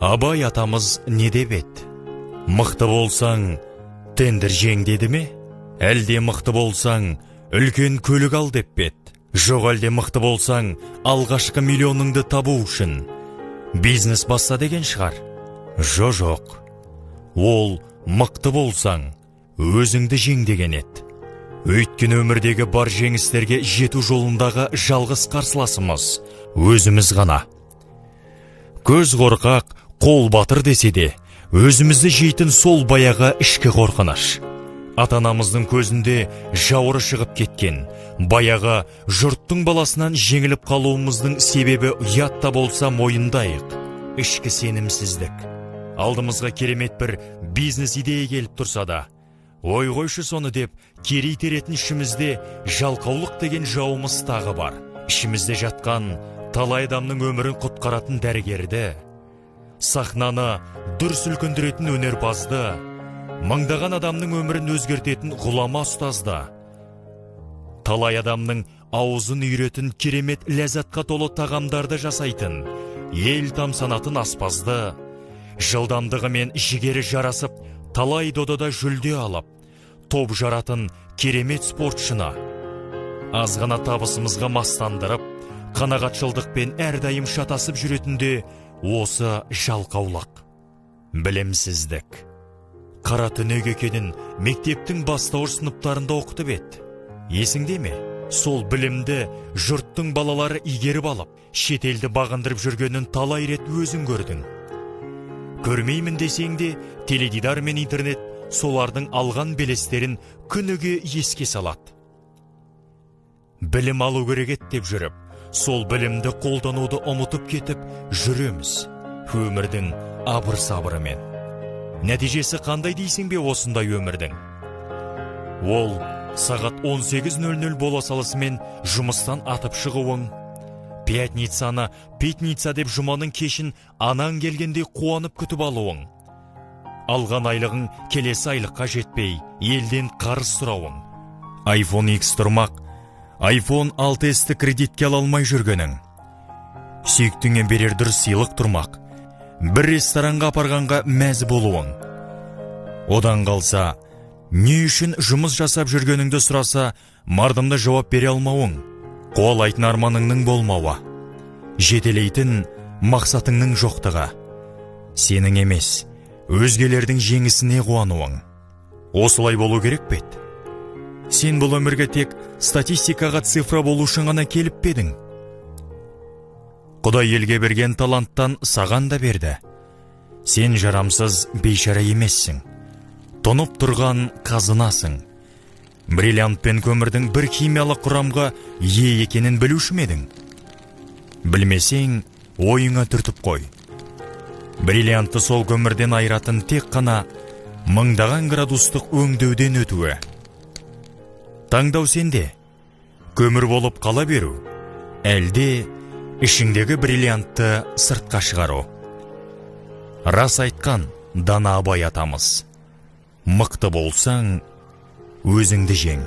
Абай атамыз не деп еді? Мықты болсаң, тендер жең деді ме? Әлде мықты болсаң, үлкен көлік ал деп пе еді? Жоқ, әлде мықты болсаң, алғашқы миллионыңды табу үшін бизнес баста деген шығар? Жо-жоқ. Ол мықты болсаң, өзіңді жең деген еді. Өйткені өмірдегі бар жеңістерге жету жолындағы жалғыз қарсыласымыз өзіміз ғана. Көз қорқақ, қол батыр десе де, өзімізді жейтін сол баяғы ішкі қорқыныш. Ата-анамыздың көзінде жауыры шығып кеткен, баяғы жұрттың баласынан жеңіліп қалуымыздың себебі ұят та болса мойындайық, ішкі сенімсіздік. Алдымызға керемет бір бизнес идея келіп тұрса да, ой қойшы соны деп кері итеретін ішімізде жалқаулық деген жауымыз тағы бар. Ішімізде жатқан талай адамның өмірін құтқаратын дәрігерді, сахнаны дүр сілкіндіретін өнерпазды, мыңдаған адамның өмірін өзгертетін ғұлама ұстазды, талай адамның аузын үйретін керемет ләззатқа толы тағамдарды жасайтын, ел тамсанатын аспазды, жылдамдығы мен жігері жарасып, талай додада жүлде алып, топ жаратын керемет спортшыны, аз ғана табысымызға мастандырып, қанағатшылдықпен әрдайым шатасып жүретінде осы жалқаулық, білімсіздік. Қара түнек екенін мектептің бастауыш сыныптарында оқытып еді. Есіңде ме? Сол білімді жұрттың балалары игеріп алып, шетелді бағындырып жүргенін талай рет өзің көрдің. Көрмеймін десең де, теледидар мен интернет солардың алған белестерін күніге еске салады. Білім алу керек еді деп жүріп, сол білімді қолдануды ұмытып кетіп жүреміз өмірдің абыр-сабырымен. Нәтижесі қандай дейсің бе осындай өмірдің? Ол сағат 18:00 бола салысымен жұмыстан атып шығуың, пятницаны пятница деп жұманың кешін анаң келгенде қуанып күтіп алуың, алған айлығың келесі айлыққа жетпей елден қарыз сұрауың, iPhone X тұрмақ iPhone 6s-ті кредитке ала алмай жүргенің, сүйіктіңе берер дұрыс сыйлық тұрмақ бір ресторанға апарғанға мәз болуың, одан қалса не үшін жұмыс жасап жүргеніңді сұраса мардымды жауап бере алмауың, қуалайтын арманыңның болмауы, жетелейтін мақсатыңның жоқтығы, сенің емес, өзгелердің жеңісіне қуануың. Осылай болу керек пе еді? Сен бұл өмірге тек статистикаға цифра болу үшін ғана келіп пе едің? Құдай елге берген таланттан саған да берді. Сен жарамсыз бейшара емессің. Тұнып тұрған қазынасың. Бриллиант пен көмірдің бір химиялық құрамға ие екенін білуші ме едің? Білмесең, ойыңа түртіп қой. Бриллиантты сол көмірден айыратын тек қана мыңдаған градустық өңдеуден өтуі. Таңдау сенде. Көмір болып қала беру, әлде ішіңдегі бриллиантты сыртқа шығару. Рас айтқан дана Абай атамыз. Мықты болсаң, өзіңді жең.